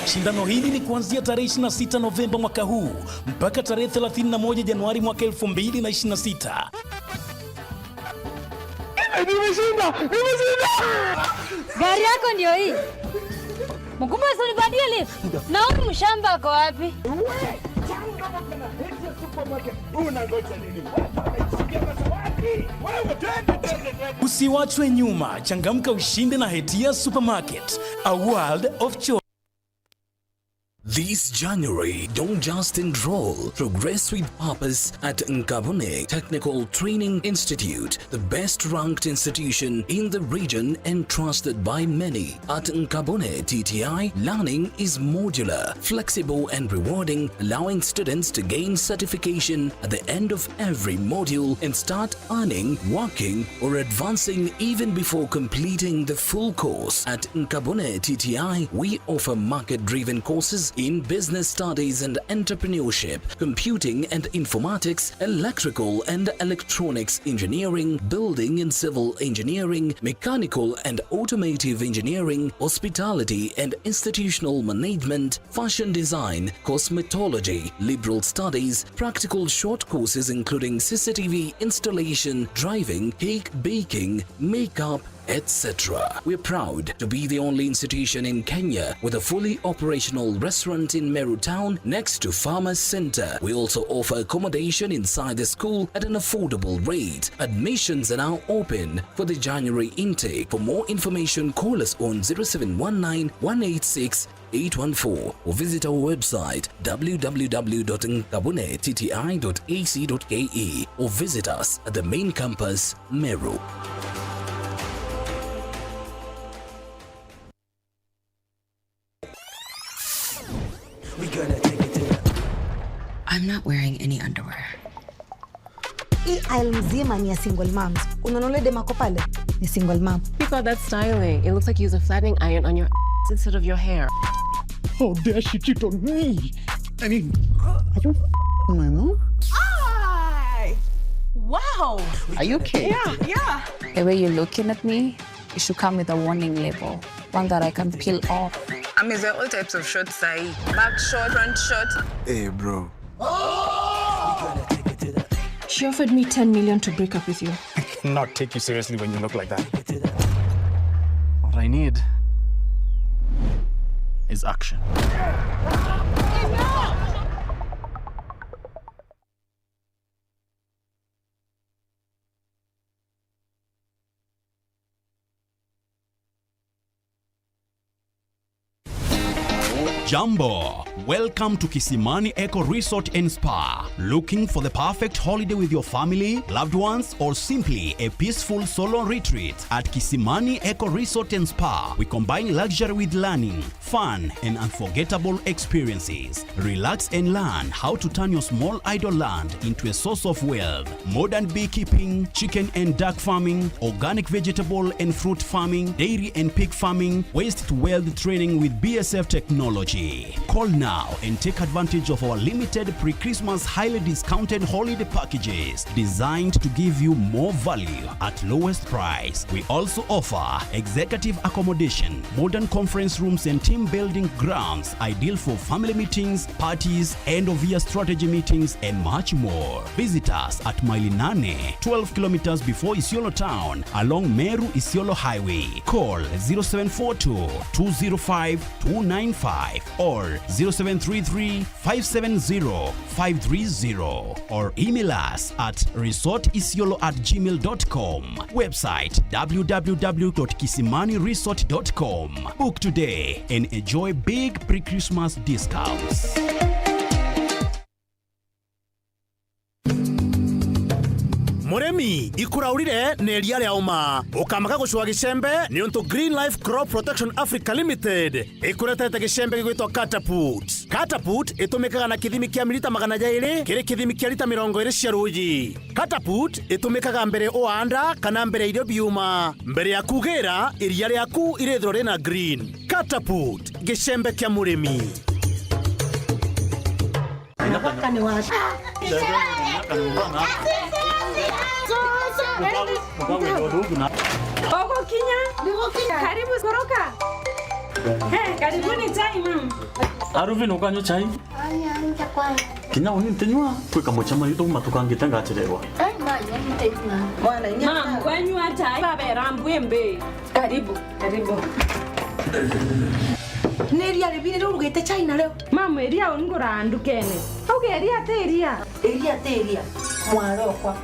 Shindano hili ni kuanzia tarehe ishirini na sita Novemba mwaka huu mpaka tarehe thelathini na moja Januari mwaka elfu mbili na ishirini na sita. Nimeshinda! Nimeshinda! Gari yako ndio hii. Mkubwa, si unipandie lift? Na huyu mshamba ako wapi? Wewe, tangu kama kuna H S Supermarket, unangoja nini? Watu wameshikia masawati. Wewe, twende, twende, twende. Usiwachwe nyuma, changamka ushinde na Hetia Supermarket, a world of choice. This January, don't just enroll, progress with purpose at Nkabune Technical Training Institute, the best ranked institution in the region and trusted by many. At Nkabune T T I, learning is modular, flexible and rewarding, allowing students to gain certification at the end of every module and start earning, working or advancing even before completing the full course. At Nkabune T T I, we offer market-driven courses in business studies and entrepreneurship, computing and informatics, electrical and electronics engineering, building and civil engineering, mechanical and automotive engineering, hospitality and institutional management, fashion design, cosmetology, liberal studies, practical short courses including C C T V installation, driving, cake baking, makeup, et cetera. We're proud to be the only institution in Kenya with a fully operational restaurant in Meru Town next to Farmers Centre. We also offer accommodation inside the school at an affordable rate. Admissions are now open for the January intake. For more information, call us on zero seven one nine, one eight six, eight one four or visit our website, w w w dot nkabune t t i dot a c dot k e, or visit us at the main campus, Meru. I'm not wearing any underwear. Hii aisle mzima ni ya single moms. Unaona ule dem ako pale? Ni single mom. He called that styling. It looks like you use a flattening iron on your ass instead of your hair. How dare she cheat on me? I mean, are you f-ing my mom? Hi! Wow! Are you okay? Yeah, yeah. The way you're looking at me, you should come with a warning label, one that I can peel off. I'm using all types of shorts, I back short, front short. Hey, bro. She offered me ten million to break up with you. I cannot take you seriously when you look like that. What I need is action. Jambo. Welcome to Kisimani Eco Resort and Spa. Looking for the perfect holiday with your family, loved ones, or simply a peaceful solo retreat? At Kisimani Eco Resort and Spa, we combine luxury with learning, fun, and unforgettable experiences. Relax and learn how to turn your small idle land into a source of wealth. Modern beekeeping, chicken and duck farming, organic vegetable and fruit farming, dairy and pig farming, waste to wealth training with B S F technology. Call now and take advantage of our limited pre-Christmas highly discounted holiday packages designed to give you more value at lowest price. We also offer executive accommodation, modern conference rooms and team building grounds ideal for family meetings, parties, end of year strategy meetings, and much more. Visit us at Maili Nane, twelve kilometers before Isiolo town, along Meru Isiolo Highway. Call zero seven four two, two zero five, two nine five or zero seven three three, five seven zero, five three zero, or email us at resort isiolo at gmail dot com. Website, w w w dot kisimani resort dot com. Book today and enjoy big pre-Christmas discounts. Murimi, ikuraurire na iria ria uma. Ukamaka gucua gicembe, niuntu Green Life Crop Protection Africa Limited ikuretete gicembe gigwitwa Catapult. Catapult itumikaga na kithimi kia milita magana jairi kiri kithimi kia lita mirongo iri cia ruuji. Catapult itumikaga mbere uaanda kana mbere irio biuma, mbere ya kugira iria riaku irithirwa rina green. Catapult, gicembe kia murimi. Mwaka ni wa Ugukinya? Karibu, koroka. Eh, karibuni chai, mama. Aruvin, ukanywa chai? Kinya uni ntinywa, kwi kamucemanio tuuma tukangite ngachererwa. Mama, kwanywa chai, baba erambwe mbe. Karibu, karibu. Ni iria ribiri riu urugite chai nario? Mama, iria ungura ndukene. Auga iria ti iria. Iria ti iria, mwarokwa.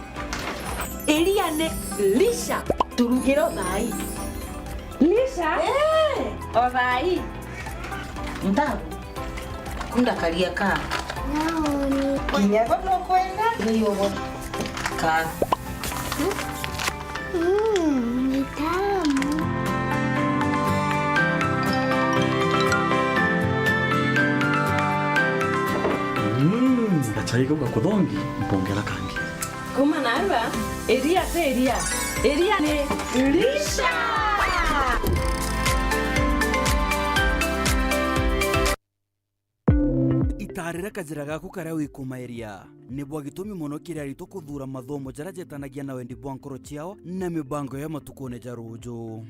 Iria ni lisha. Turugire o thaai. Lisha? Eh. O thaai. Ntagu. Kunda karia ka. Naoni. Kinya bo nukwenda? Ni ubo. Ka. Mm, ni tamu. Mm, gachai kau gakuthongi, mpongera kangi. Kuma narua, iria ti iria. Iria ni lisha. Arira kajira gaku karia wikumaeria. Ni bwa gitumi mono kiri aritwa kuthuura mathomo jaria jetanagia na wendi bwa nkoro ciao na mibango ya matukune ja ruuju.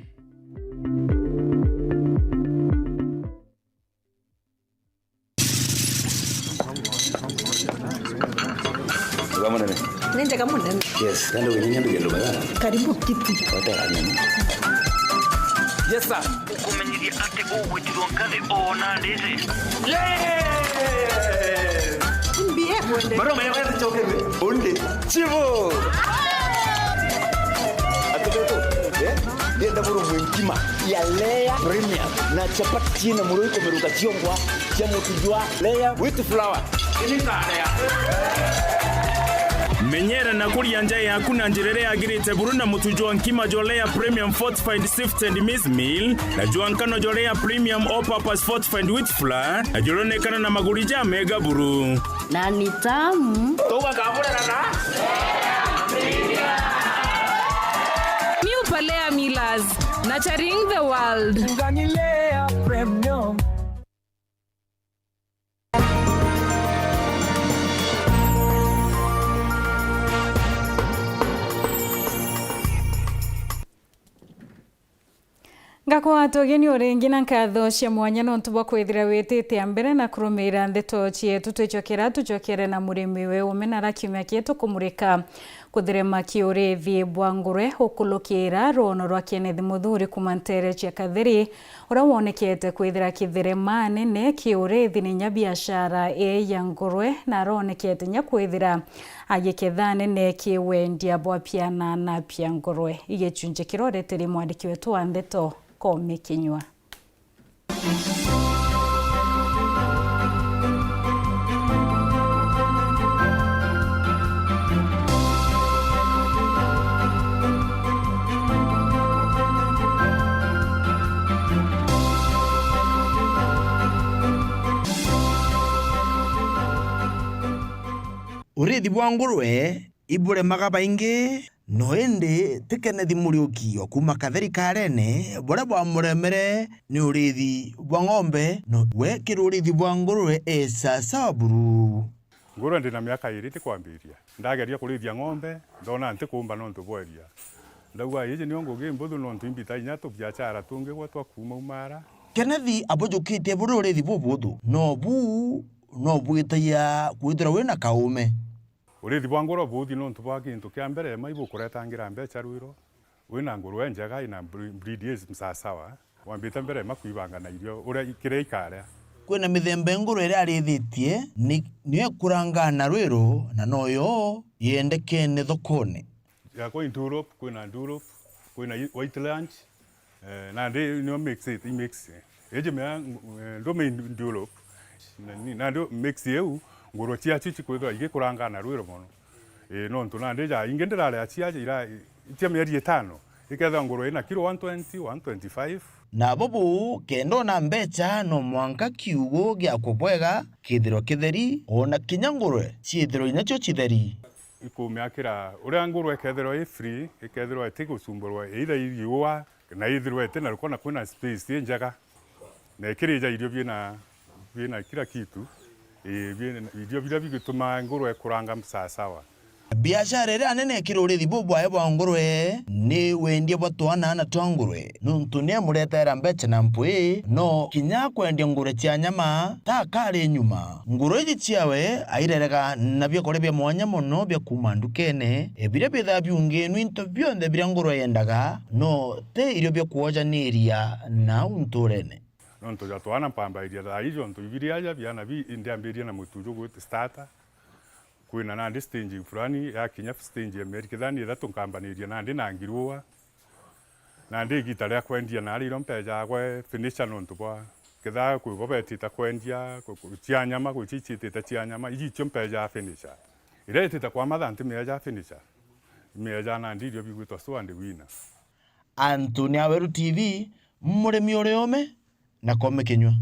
Wega munene. Ni njega munene. Yes, ndio ndio ndio ndio. Karibu kiti. Wata nini? Yes, sir. Ukumenyeria ati ugwitirwo nkathi ona ndiji. Mbie kwende. Maroma ya wezi choke. Onde. Chivo. Atubeto. Eh? Ndienda buru mwenkima ya Lea Premium na chapati na muroi kumeruka chiongwa cha mutu jwa Lea with flour. Menyera na kuria nja yaku na njira iria yagirite buru na mutu jwa nkima jwa Lea Premium Fortified Sifted Maize Meal na jwa nkano jwa Lea Premium All Purpose Fortified Wheat Flour na juronekana na maguri ja mega buru. Na ni tamu. Tugakamurana na New Palea Millers, nurturing the world. Ngani Lea Premium. Ngakwaa tugeni o ringi na nkatho cia mwanya nontu bwa kwithira witite a mbere na kurumiira ndeto cietu. Twicokera, tucokere na murimi we ume na ra kiumia kii tukumurika kutherema ki urithi bwa ngurwe ukulukira rwono rwa Kenneth Muthuri kuuma nteere cia Katheri, uria wonekete kwithira kitherema nene ki urithi ni nya biashara ii ya ngurwe, na aronekete nya kwithira agiketha nene ki wendia bwa piana na pia ngurwe. Igicunji kiria ureteri mwandiki wetu wa ndeto Koome Kinyua. Urithi bwa ngurwe iburemaga baingi, no indi ti Kenneth Muriuki o kuuma Katheri Karene buria bwamuremere ni urithi bwa ng'ombe, no we kiri urithi bwa ngurwe e sasawa buru. Ngurwe ndina miaka iiri ndikwambiria. Ndageria kurithia ng'ombe, ndona ntikumba nontu bwa iria. Ndauga, "Iji nio ngugi imbuthu nontu imbita inya tubiachara tungi gwa twa kuuma umara." Kenneth abujukitie buri urithi bubuthu, no bu no bwitagia kwithirwa wina kaume. Urithi bwa ngurwe buuthi nontu bwa gintu kia mbere, ma ibukuretangira mbecha rwiro. Wina ngurwe njega, ina bre-, breed is msasawa, wambite mbere ma kwibanga na irio uria i-, kiria ikaria. Kwina mithemba ya ngurwe iria arithitie ni, niyo ikurangaa na rwiro na noyo yendekene thokone. Yakwa i Durop, kwina Durop, kwina i-, White Range, Eh, nandi nio mix it, i mix. Iji mea, eh, ndume i Durop. Na ni, nandi mix iu, ngurwe ciacio cikwithirwa igikuranga na rwiro mono. Eh, nontu nandi ja ingi ndirarea ciaja ira, cia mieri itano, ikethirwa ngurwe ina kilo one twenty, one twenty-five. Na bubu, kenda ona mbecha, no mwanka kiugo giakwe bwega kithirwa kitheri, ona kinya ngurwe ciithirwa inacio citheri. Ikumiakira uria ngurwe ikethirwa i free, ikethirwa itigucumburwa either i riua, na ithirwe iti na ruko na kwina space i njega, na ikirija irio biina, biina kila kitu, ii, biina irio biria bigitumaa ngurwe ikuranga sawasawa. Biashara iria nene kiri urithi bubwae bwa ngurwe ni wendia bwa twana na twa ngurwe, nuntu ni amuretera mbecha na mpwi, no kinya kwendia ngurwe cia nyama ta kari nyuma. Ngurwe iji ciawe airerega na biakuria bia mwanya mono bia kuuma ndukene, biria bithaa biunginwe into bionthe biria ngurwe yendaga, no ti irio bia kwojaniria nau nturene. Nontu ja twana mpambairia thaa iji, ontu ibiria aja biana bi, ndiambiria na mutu jugwita starter. Kwina nandi stage fulani, yakinya stage ya mieri kethani ithatu, nkambaniria nandi na ngirua. Nandi igita ria kwendia nari iro mpejaga gwe finisher nontu bwa kethaa kwi bo betite kwendia, ku-, ku-, cia nyama, gwi cia iciitite cia nyama, iji icio mpejaga finisher. Iria itite kwa mathaa ntimiejaga finisher. Imiejaga nandi irio bigwitwa slow and winner. Anthony Aweru T V, murimi uria ome na Koome Kinyua.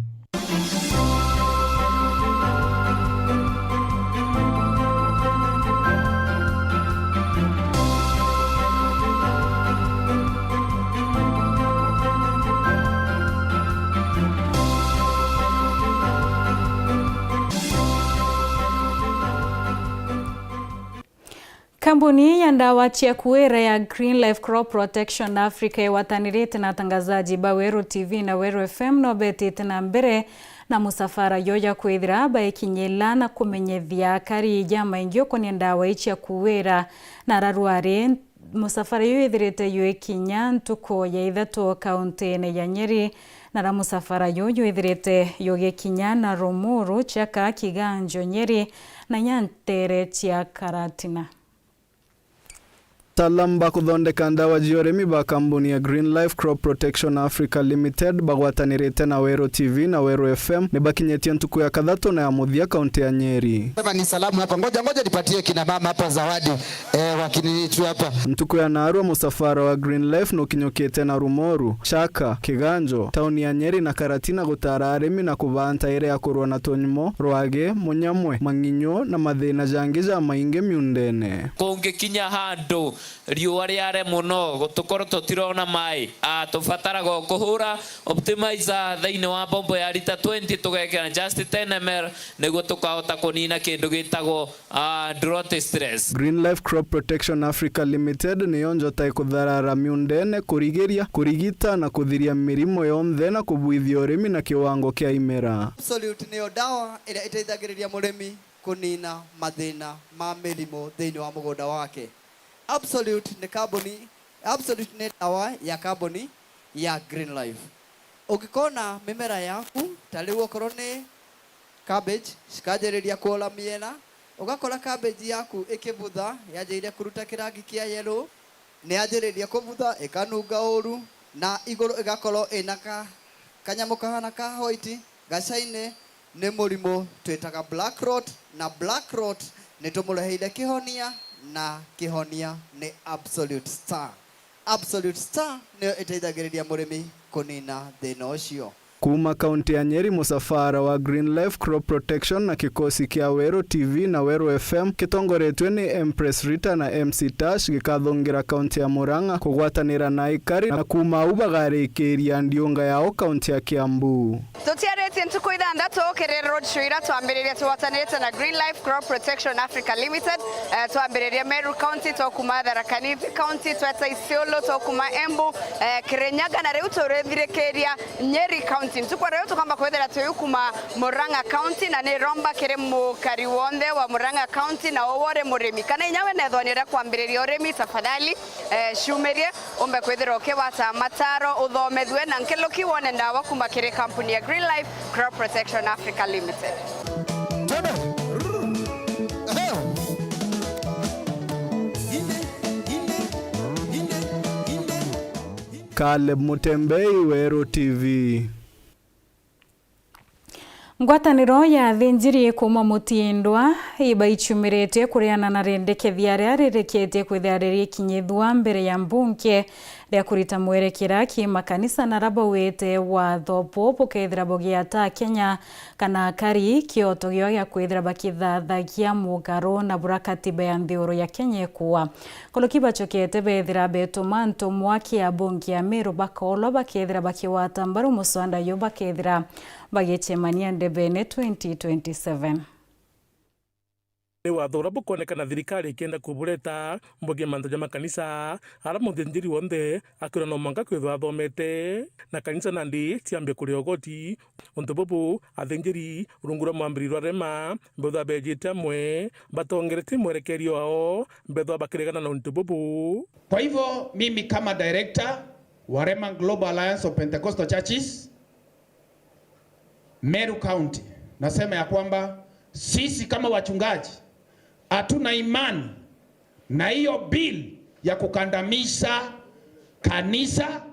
Kambuni ya ndawa cia kuira ya Green Life Crop Protection Africa igwatanirite na atangazaji ba Weru T V na Weru F M no betite na mbere na musafara yo ya kwithira baikinyila na kumenyethia akari jamaingi ukonia ndawa ii cia kuira na ararwari. Musafara uyu withirite yuikinya ntuku ya ithatu kauntine ya Nyeri, na ra musafara uyu withirite yugikinya na Rumuru, Chaka, Kiganjo, Nyeri, na inya ntere cia Karatina. Ataalamu ba kuthondeka ndawa cia urimi ba kambuni ya Green Life Crop Protection Africa Limited bagwatanirite na Weru T V na Weru F M ni bakinyitie ntuku ya kathatu na ya muthia kaunti ya Nyeri. Sema ni salamu hapa. Ngoja, ngoja nipatie kina mama hapa zawadi. Eh, wakinitu hapa. Ntuku ya naarua musafara wa Green Life nukinyukite na Rumoru, Chaka, Kiganjo, tauni ya Nyeri na Karatina gutara arimi na kubaa ntaire ya kurua na tunyumo, rwagi, munyamwe, mang'inyu na mathina jangi jamaingi miundene. Kungikinya handu riua riare mono, tukorwo tutirona mai, a, tubataraga o kuhura optimizer thiini wa bombo ya lita twenty, tugekira just ten M L, niguo tukahota kunina kindu gitagwo, a, drought stress. Green Life Crop Protection Africa Limited niyo njota ikutharara miundene, kurigiria, kurigita na kuthiria mirimo yonthe na kubuithia urimi na kiwango kia imera. Absolute niyo dawa iria iteithagiriria murimi kunina mathina ma mirimo thiini wa mugunda wake. Absolute ni kambuni, Absolute ni dawa ya kambuni ya Green Life. Ungikona mimera yaku, ta riu okorwo ni cabbage, cikanjiriria kuola miena, ugakora cabbage yaku ikibutha, yanjiriria kuruta kirangi kia yellow, ni yanjiriria kubutha, ikanunga uru, na iguru igakorwo ina ka, kanyamu kahana ka white, gacaine, ni murimo twitaga black rot, na black rot ni tumureheire kihonia, na kihonia ni Absolute Star. Absolute Star niyo iteithagiriria murimi kunina thina ucio. Kuuma kaunti ya Nyeri, musafara wa Green Life Crop Protection na kikosi kia Weru T V na Weru F M kitongoretwe ni Empress Rita na M C Tash gikathungira kaunti ya Murang'a kugwatanira na aikari, na kuuma au bagarikiria ndiunga yao kaunti ya Kiambu. Tutiaritie ntuku ithanthatu kiri road show iria twambiririe tugwatanirite na Green Life Crop Protection Africa Limited. Eh, twambiririe Meru County, twakuma Tharaka Nithi County, tweta Isiolo, twakuma Embu, eh, Kirinyaga, na riu turithirikiria Nyeri County. Ntuku ya riu tukamba kwithira twi kuma Murang'a County, na ni romba kiri mukari wonthe wa Murang'a County, na uwe uri murimi kana inya we nethwa ni uria kwambiriria urimi, tafadhali, eh, ciumirie umbe kwithira ukibata mataro, uthomethue na nkiluki wone ndawa kuma kiri kampuni ya Green Life Crop Protection Africa Limited. Caleb Mutembei, Weru T V. Ngwataniro ya athinjiri kuuma Mutindwa ibaichumiritie kuriana na rendekethia ria ririkitie kwithira ririkinyithua mbere ya mbunge ria kurita mwerekera ki makanisa na rabawite watho bu bukethira bugiata Akenya kana akari kioto gio gia kwithira bakithathagia mugaro na bura katiba ya nthiguru ya Kenya ikua. Nkuruki bachokete bethira betuma ntumwa kia bunge ya Meru bakolwa bakethira bakigwata mbaru muswanda yu bakethira bagicemania ndebene twenty twenty-seven. Ni watho uria bukwonekana thirikari ikienda kubureta mbugi mantu ja makanisa, ara muthinjiri wonthe akwirwa no mwanka kwithwa athomete, na kanisa nandi ciambie kuria ugoti. Untu bubu, athinjiri rungu rwa mwambiriri rwa Rema, mbethwa bejite amwe, batongeretie mwerekerio wao, mbethwa bakiregana na untu bubu. Kwa hivyo, mimi kama director wa Rema Global Alliance of Pentecostal Churches, Meru County, nasema ya kwamba sisi kama wachungaji hatuna imani na hiyo bill ya kukandamiza kanisa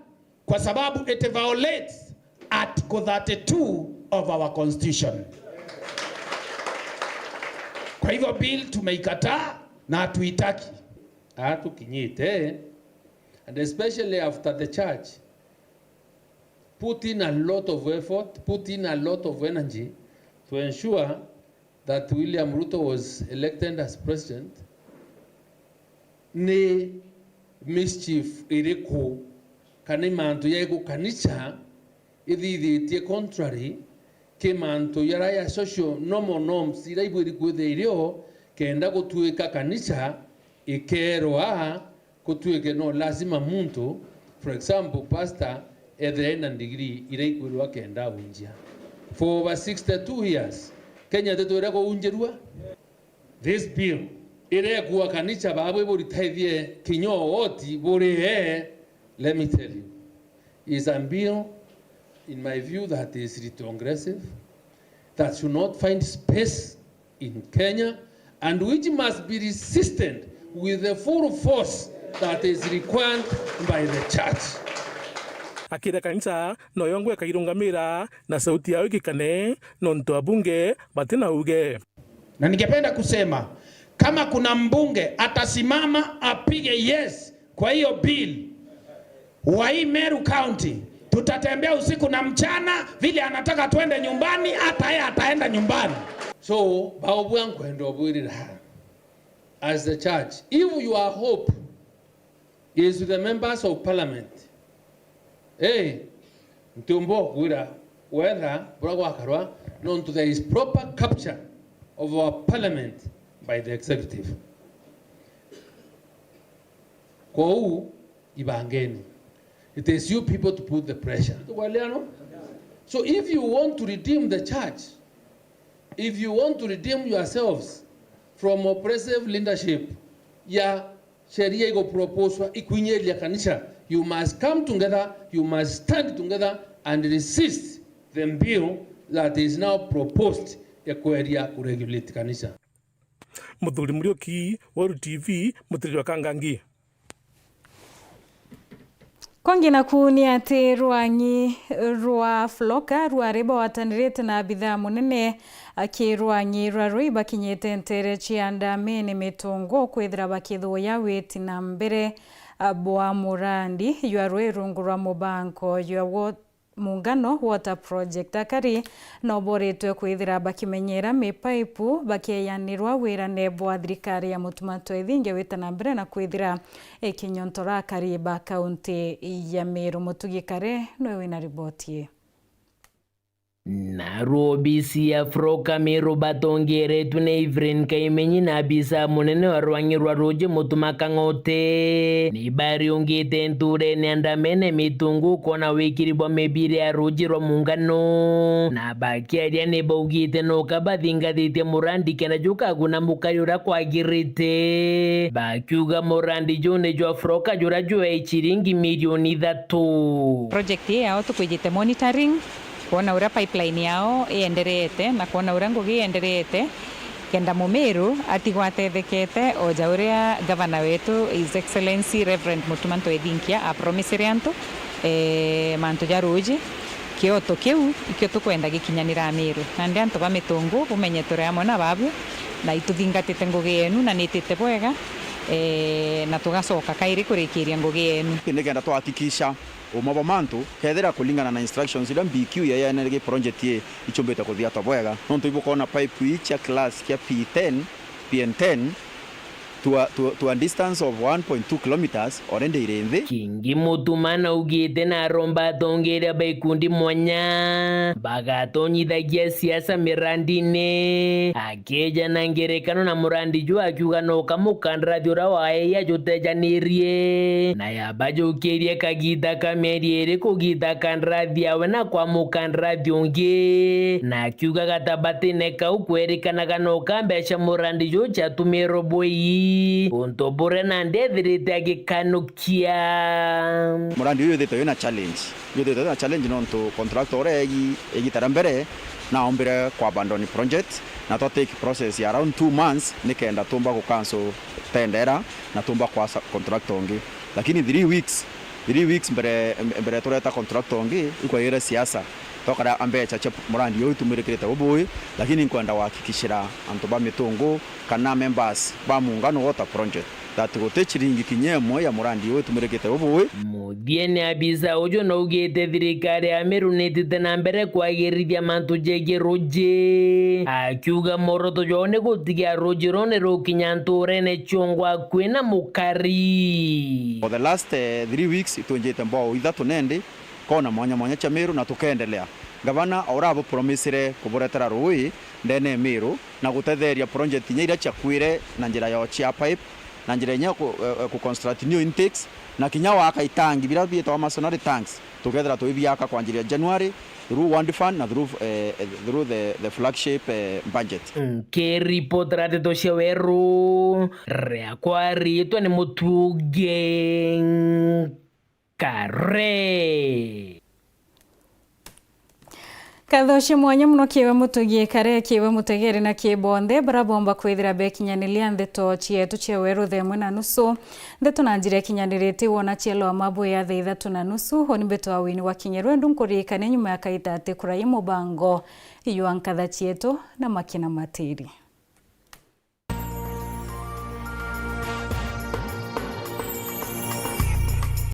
kwa sababu it violates Article thirty-two of our constitution. Kwa hivyo bill tumeikataa na hatuitaki. Hatukinyite, and especially after the church put in a lot of effort, put in a lot of energy to ensure that William Ruto was elected as president, ni mischief iriku kana i mantu jaiku kanisa ithithitie contrary ki mantu jaria ja social normal norms iria ibwiri kwithia irio kenda gutuika kanisa Ikerwa kutwike no lazima muntu, for example, pastor, ethire ena degree iria ikwirwa kenda unjia. For over sixty-two years, Kenya titwire kuunjirua. This bill irekua kanisa babu iburitaithie kinya oti buri ee, let me tell you, is a bill, in my view, that is retrogressive, that should not find space in Kenya, and which must be resisted with the full force that is required by the church. Akira kanisa, noyo ngwe kairungamira na sauti yao ikikane, nontu abunge batina uge. Na ningependa kusema, kama kuna mbunge atasimama apige yes kwa hiyo bill, wa hii Meru County, tutatembea usiku na mchana, vile anataka twende nyumbani, hata yeye ataenda nyumbani. So, bao bwa nkwenda obwirira, as the church, if your hope is with the members of parliament, eh, ntiumba okwira whether bura gwakarwa, nontu there is proper capture of our parliament by the executive. Kwou, ibangeni. It is you people to put the pressure. Tukubaliano? So if you want to redeem the church, if you want to redeem yourselves from oppressive leadership ya sheria igoproposwa ikwinyiria kanisa, you must come together, you must stand together and resist the bill that is now proposed ya kweria kuregulate kanisa. Muthuri Muriuki, Weru T V, Mutiriri wa Kangangi. Kwangi naku ni ati rwang'i rwa Floka rwari rwatanirite na abithaa munene aki rwang'i rwa Rui bakinyite ntere cia Ndamene Mitungu kwithira bakithuuya witi na mbere bwa murandi jwa rui rungu rwa mubango jwa wo-, Muungano Water Project. Akari no boritwe kwithira bakimenyera mipaipu bakeyanirwa wirane bwa thirikari ya Mutuma Twethingia wita na mbere na kwithira ikinyontora akari ba kaunti ya Meru. Mutugi Kare niwe wina riboti ii. Narua obisi ya Floka Meru batongeretwe ni Evelyn Kaimenyi na abisa munene wa rwang'i rwa ruuji Mutuma Kang'ote ni bariungite nturene ya Ndamene Mitungu kwona wikiri bwa mibiri ya ruuji rwa Muungano, na bakiaria ni baugite noka bathingathitie murandi kenda jukaguna mukari uria kwagirite, bakiuga murandi juu ni jwa Floka juria jwai ciringi milioni ithatu. Project ii yao tukwijite monitoring, kwona uria pipeline yao iendereete na kwona uria ngugi iendereete, kenda Mumiru atigwa atethekete, o ja uria gavana wetu, His Excellency Reverend Mutuma Ntwethinkia, apromisere antu, eh, mantu ja ruuji. Kioto kiu ikio tukwenda gikinyanira Amiru. Nandi antu ba Mitungu bumenye turi amwe na babu, na ituthingatite ngugi yenu na nitite bwega, eh, na tugacoka kairi kurikiria ngugi yenu. Nikenda twahakikisha uma bwa mantu, kethira kuringana na instructions iria B Q yaeanire gi project ii ichumbite kuthiatwa bwega. Nontu ibukwona pipe ii cia class kia P ten, P N ten, to a, to, to a distance of one point two kilometers already iri nthi. Kingi Mutuma naugite na aromba atongeria ba ikundi mwanya bagatonyithagia siasa mirandine. Akija na ngerekano na murandi juu akiuga no kamukandarathi uria waeia jutejanirie, na yaba jukirie kagiita ka mieri iri kugiita kandarathi yawe na kwa mukandarathi ungi, na akiuga gatabatine kau kwerikanaga no ka mbeca murandi juu ciatumirwe bwii, untu buria nandi ethirite agikanukia. Murandi uyu withitwe wina challenge. Jwithitwe na challenge nontu contractor uria egi-, igita ria mbere naombire ku abandon project, na twa take process ya around two months nikenda tumba ku cancel tender na tumba kwasa contractor ungi. Lakini three weeks, three weeks mbere, mbere tureta contractor ungi, ikwaire siasa. Twakara mbeca cia murandi uyu itumirikirite ubui, lakini nkwenda gwakikishira antu ba Mitungu kana members ba Muungano Water Project that guti ciringi kinya imwe ya murandi uyu itumirikite ubui. Muthiene, abisa uju naugite thirikari ya Meru nitite na mbere kwagirithia mantu jegie ruji, akiuga mworoto jwao ni gutigia ruji ruu ni rukinya nturene ciongwa kwina mukari. For the last, eh, three weeks itwenjite mbao ithatu nendi kona mwanya mwanya cia Meru na tukeendelea. Gavana o uria abupromisire kuburetera ruui ndene ya Meru na gutetheria project inya iria ciakuire na njira ya cia pipe, na njira inya ku, eh, ku construct new intakes, na kinya waka itangi bira bietagwa masonary tanks, tukethira tuibiaka kwanjiria January through World Fund na through, eh, through the, the flagship, eh, budget. Nkiripotera ndeto cia Weru, riakwa riitwa ni Mutugi Kare. Nkatho cia mwanya mono kiwe Mutugi Kare, kiwe mutegeri na ki bonthe bara bomba kwithira bekinyaniria ndeto cietu cia Weru thaa imwe na nusu. Ndeto na njira ikinyanirite wona cielwa mabu ya thaa ithatu na nusu, uni mbeto wa wini wa kinyerwendu nkuririkania nyuma ya kaita ati kuraia mubango ijwa nkatha cietu na makina matiri.